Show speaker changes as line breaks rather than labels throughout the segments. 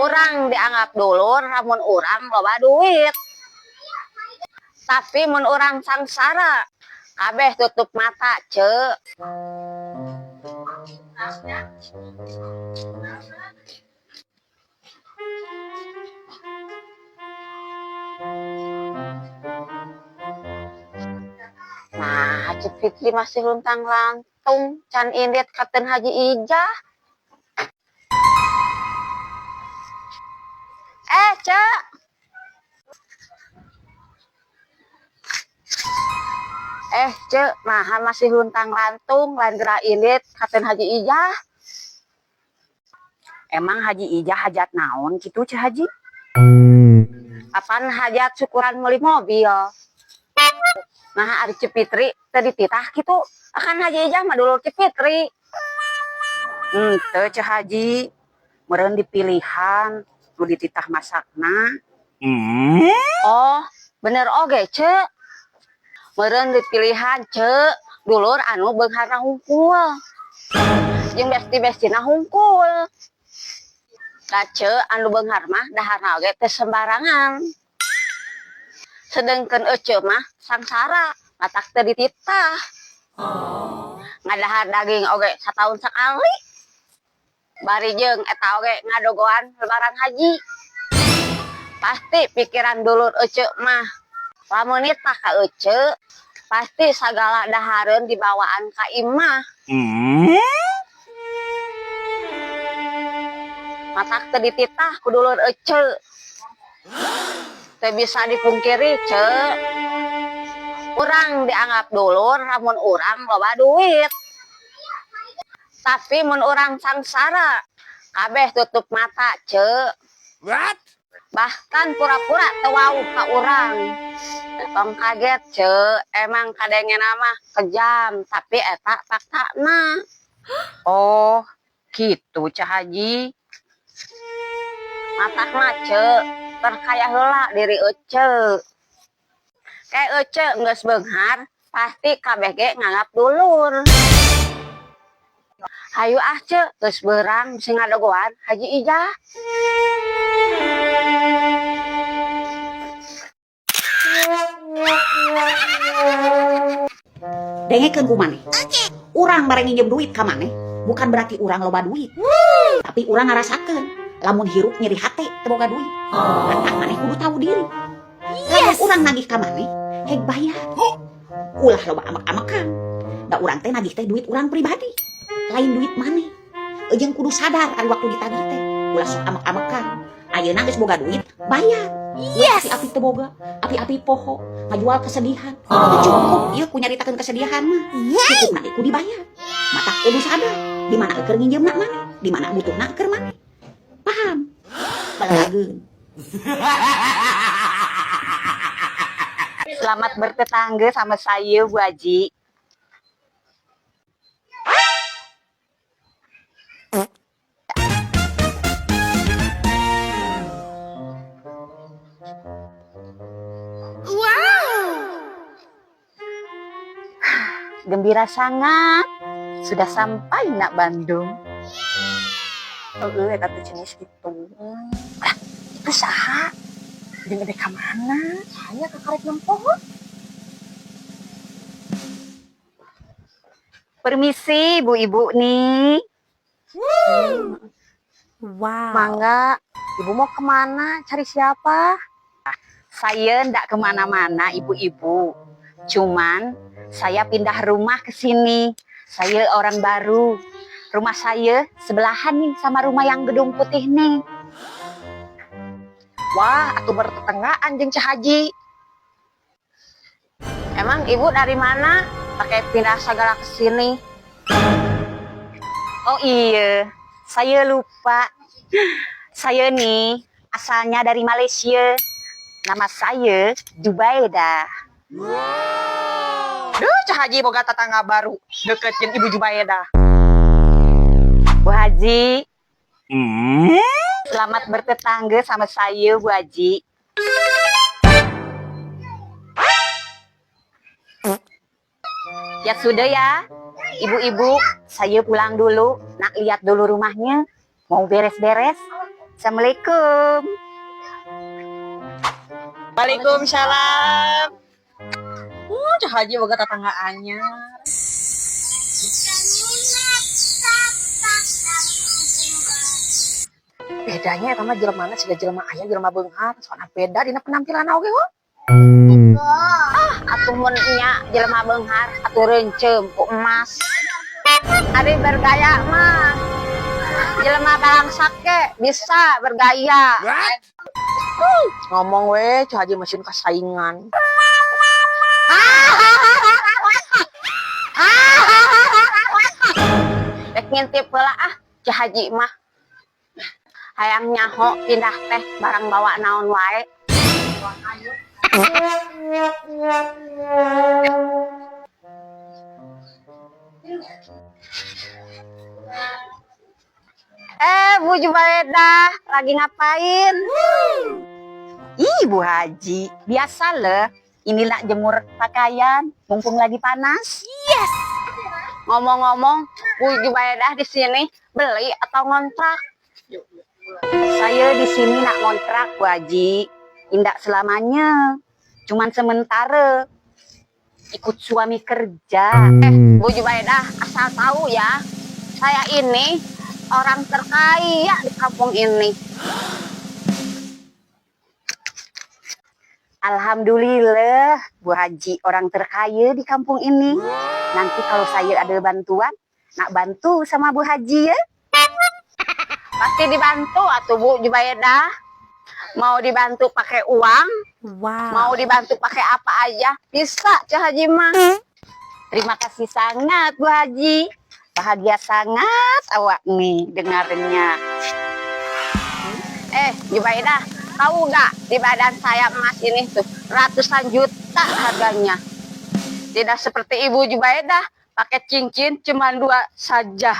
Urang dianggap dulur lamun urang loba duit. Tapi mun urang sangsara, kabeh tutup mata, Ceu. Nah, Ceu Fitri masih luntang lantung, can indit katen Haji Ijah. Eh, Ceu. Eh, Ceu, nah masih luntang lantung, lain geura indit katen Haji Ijah.
Emang Haji Ijah hajat naon kitu, Ceu Haji?
Kapan hajat syukuran meuli mobil? Nah, ari Ceu Fitri teu dititah kitu. Akan Haji Ijah mah dulur Ceu Fitri.
Henteu, Ceu Haji. Meureun dipilihan nu dititah masakna.
Oh, bener oge, Ceu. Meureun dipilihan, Ceu, dulur anu beungharna hungkul. Jeung besti-bestina hungkul. Da Ceu anu beunghar mah daharna oge teu sembarangan. Sedengkeun eceu mah sangsara, matak teu dititah. Ngadahar daging oge sataun sakali. Bari jeung eta oge ngadogoan lebaran haji. Pasti pikiran dulur eceu mah. Lamun nitah ka eceu, pasti sagala dahareun dibawaan ka imah. Matak teu dititah ku dulur eceu. Teu bisa dipungkiri, Ceu. Urang dianggap dulur lamun urang loba duit. Tapi mun urang sangsara, kabeh tutup mata, Ceu.
What?
Bahkan pura-pura teu wauh ka urang. Tong kaget, Ceu, emang kadengena mah kejam, tapi eta faktana.
Oh, kitu Ceu Haji.
Matak mah, Ceu, percaya heula diri eceu. Kayak eceu geus beunghar, pasti kabeh ge nganggap dulur. Hayu ah, Ceu, geus beurang bisi ngadogoan Haji Ijah.
Dengekeun ku maneh. Urang bareng nginjem duit ka maneh, bukan berarti urang loba duit. Tapi urang ngarasakeun lamun hirup nyeri hate teu boga duit. Matak maneh kudu tahu diri. Lamun urang nagih ka maneh, heg bayar. Ulah loba amek-amekan. Da urang teh nagih teh duit urang pribadi, lain duit maneh. Jeung kudu sadar ari waktu ditagih teh, ulah sok amek-amekan. Ayeuna geus boga duit, bayar. Api-api teu boga, api-api poho, ngajual kesedihan. Teu cukup ieu ku nyaritakeun kesedihan mah. Cukup na ku dibayar. Matak kudu sadar, di mana keur nginjeumna maneh, di mana butuhna keur maneh. Paham? Balalageun.
Selamat bertetangga sama saya, Bu Haji.
Wow.
Gembira sangat. Sudah sampai nak Bandung.
Heeh, eta teh jenis gitu. Lah, itu saha? Jeung edek ka mana? Saya kakarek nempo.
Permisi, Bu Ibu nih.
Wow.
Mangga, Ibu mau kemana? Cari siapa?
Saya ndak kemana-mana, Ibu-ibu. Cuman saya pindah rumah ke sini. Saya orang baru. Rumah saya sebelahan nih sama rumah yang gedung putih nih.
Wah, atuh bertetanggaan jeung Ceu Haji.
Emang Ibu dari mana? Pakai pindah segala ke sini. Oh iya, saya lupa. Saya nih asalnya dari Malaysia. Nama saya Jubaida.
Wow. Duh, Ceu Haji boga tetangga baru. Deket jeung Ibu Jubaida.
Bu Haji. Selamat bertetangga sama saya, Bu Haji. Ya sudah ya, ibu-ibu, saya pulang dulu. Nak lihat dulu rumahnya. Mau beres-beres.
Assalamualaikum.
Waalaikumsalam. Ceu Haji boga tetangga anyar. Bedanya eta mah jelema siga jelema aya, jelema beunghar, soalna beda dina penampilan oge ho.
Atuh mun nya jelema beunghar atuh reunceum ku emas. Ari bergaya mah jelema balangsak ge bisa bergaya.
Ngomong we, Ceu Haji mesin kasaingan.
Rek ngintip heula ah Ceu Haji mah. Hayang nyaho pindah teh barang bawa naon wae. Eh, Bu Jubaedah, lagi ngapain?
Ih, Bu Haji, biasa loh. Ini nak jemur pakaian, mumpung lagi panas.
Ngomong-ngomong, Bu Jubaedah di sini beli atau ngontrak?
Saya di sini nak ngontrak, Bu Haji. Indak selamanya. Cuman sementara. Ikut suami kerja.
Bu Jubaedah, asal tahu ya, saya ini orang terkaya di kampung ini.
Alhamdulillah, Bu Haji orang terkaya di kampung ini. Nanti kalau saya ada bantuan, nak bantu sama Bu Haji ya.
Pasti dibantu atuh Bu Jubaedah. Mau dibantu pakai uang, mau dibantu pakai apa aja, bisa Ceu Haji mah.
Terima kasih sangat Bu Haji. Bahagia sangat awak nih dengarnya.
Jubaedah, tahu nggak di badan saya emas ini tuh ratusan juta harganya. Tidak seperti Ibu Jubaedah, pakai cincin cuma 2 saja.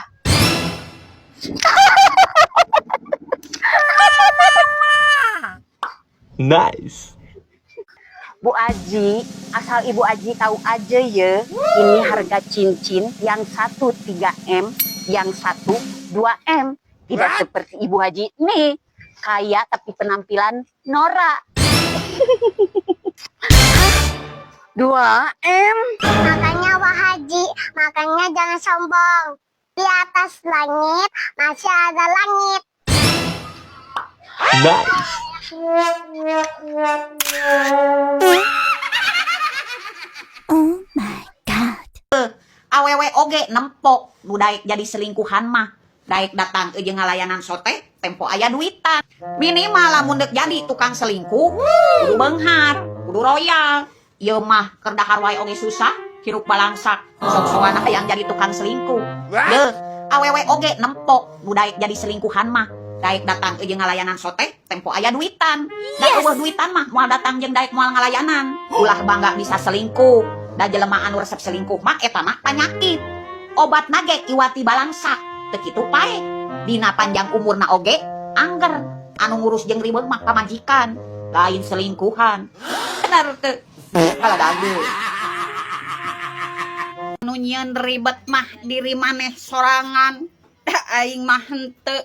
Nice.
Bu Haji, asal Ibu Haji tahu aja ya, ini harga cincin yang satu 3M, yang satu 2M. Tidak seperti Ibu Haji nih, kaya tapi penampilan norak.
2M.
Makanya Pak Haji, makanya jangan sombong. Di atas langit masih ada langit.
Nice.
Awewe oge nempok nu daek jadi selingkuhan mah. Daek datang jeung ngalayanan sote, tempo aya duitan. Minimal lamun deuk jadi tukang selingkuh, kudu beunghar, kudu royal. Ieu mah keur dahar wae oge susah, hirup balangsak, sok-sokan hayang jadi tukang selingkuh. Deuh, awewe oge nempok nu daek jadi selingkuhan mah. Daek datang jeung ngalayanan sote, tempo aya duitan. Da eueuh duitan mah moal datang jeung daek moal ngalayanan. Ulah bangga bisa selingkuh. Da jelema anu resep selingkuh mah eta mah panyakit. Obat nage iwati balangsak, teu kitu pae. Dina panjang umurna oge angger anu ngurus jeung riweuh mah pamajikan, lain selingkuhan. Bener teu? Kalah dagu. Nu nyieun ribet mah diri maneh sorangan. Da aing mah henteu.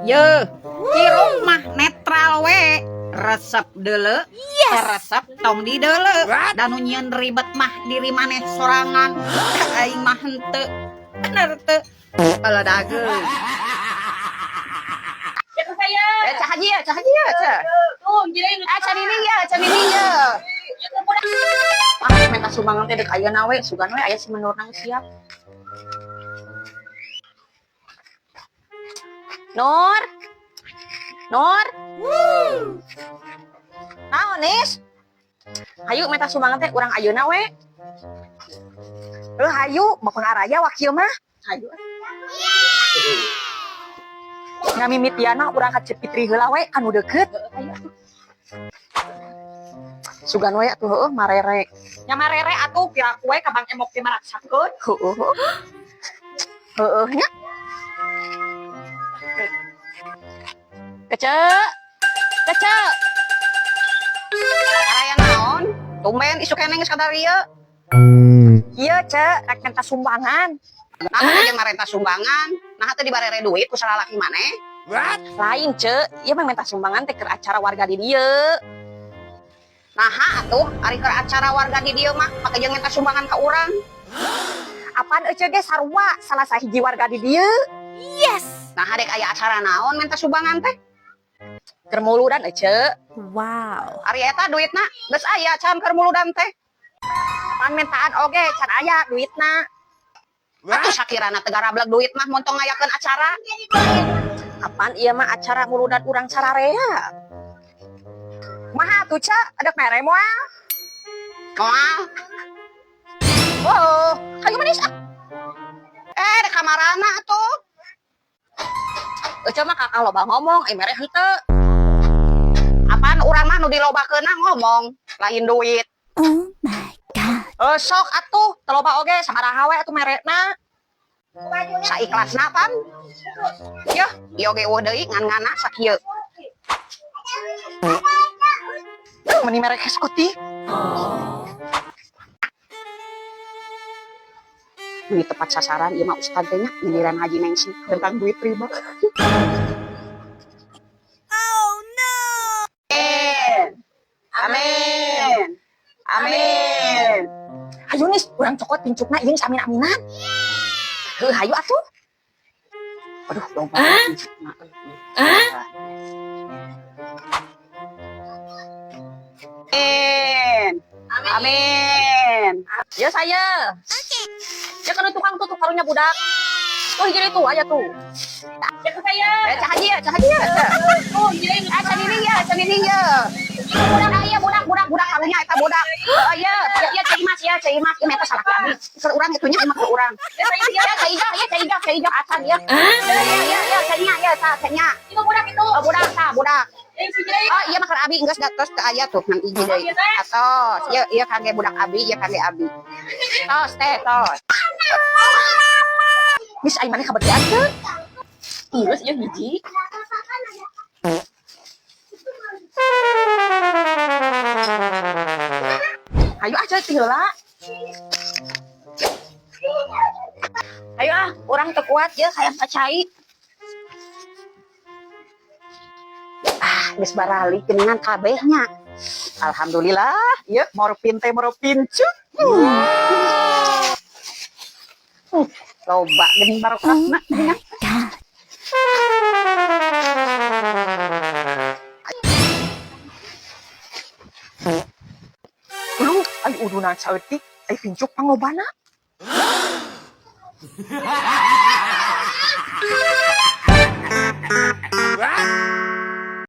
Yeuh, hirup mah netral we. Resep deuleu, resep tong di deuleu. Da nu nyieun ribet mah diri maneh sorangan. Da aing mah henteu. Bener teu? Kalah dagu.
Ceu Haji ya, Ceu Haji ya, Ceu. Ceu Nini ya, Ceu Nini ya.
Ah, minta sumbangan teh dek ayeuna we, sugan we aya si menurna geus siap.
Nur. Nur. Naon, Nis?
Hayu minta sumbangan teh urang ayeuna we. Heuh, hayu, bapang araya wakil mah. Hayu. Ngamimitiana urang ka Ceu Fitri heula we, anu deukeut. Sugan we atuh heueuh marere. Nya marere atuh piraku we ka Bang Emok teh maraksakeun. Heueuh. Heueuh nya.
Kece. Kece. Araya naon? Tumben isuk keneh geus kadarieu.
Ieu Ceu, rek minta sumbangan.
Nah, jeung marenta sumbangan. Nah, teu dibarere duit ku salalaki maneh.
Lain, Ce. Ieu mah minta sumbangan teh keur acara warga di dieu.
Naha atuh ari keur acara warga di dieu mah pake jeung minta sumbangan ka urang.
Apaan Ece ge sarua salah sahiji warga di dieu.
Nah, dek aya acara naon minta sumbangan teh?
Keur muludan, Ece.
Wow.
Ari eta duitna geus aya can keur muludan teh.
Pan mintaan oge can aya duitna.
Atuh sakirana teu garableg duit mah montong ngayakeun acara.
Apaan ieu mah acara muludan urang sararea. Kumaha atuh, Ce? Ada mere moal?
Moal.
Oh, hayu manis ah.
Eh, dek kamarana atuh.
Ece mah kakak loba ngomong, eh mere henteu.
Apaan urang mah nu dilobakeunna ngomong, lain duit.
Oh my God.
Eh, sok atuh, teu loba oge sabaraha we atuh merena.
Saikhlasna pan. Yeuh, ieu ge euweuh deui ngan-ngana sakieu.
Meni mere eksekutif.
Duit tepat sasaran ieu mah ustad teh nya giliran Haji Nengsi tentang duit riba.
Oh no.
Amin. Amin.
Hayu nis, urang cokot pincukna ieu geus amin-aminan. Heuh, hayu atuh.
Aduh, loba pincukna. Amin. Amin.
Ya saya. Ya kan tukang tuh karunya budak. Tuh hiji tuh aya tuh. Ya ke saya.
Eh, cah haji ya, cah haji ya.
Tuh hiji deui.
Ah, can ini ya, can ini ya. Budak aya budak, budak, budak karunya eta budak. Oh iya, iya, iya, Ceu Imas ya, Ceu Imas, ieu eta salah abi. Keur urang itunya emang keur urang.
Ya saya
Ya, Ceu Ijah, ya, Ceu Ijah, Ceu Ijah acan ya. Ya, ya, ya, Ceu nya, ya, sa, Ceu nya.
Itu budak itu.
Oh, budak, sa, budak.
Yang hiji deui.
Oh, iya mah keur abi geus tos teu aya tuh ngan hiji deui. Atos, ieu ieu kangge budak abi, ieu kangge abi. Tos teh, tos.
Geus ai maneh kabagian teu? Geus ieu hiji. Hayu ah ceu heula.
Ayo ah, urang teu kuat ya hayang ka cai.
Ah, geus baralik geuningan kabeh nya. Alhamdulillah, ieu morpin teh morpin cuk. Loba geuning barokahna geuningan.
God.
Lu ai udunan saeutik, ai pincuk panglobana.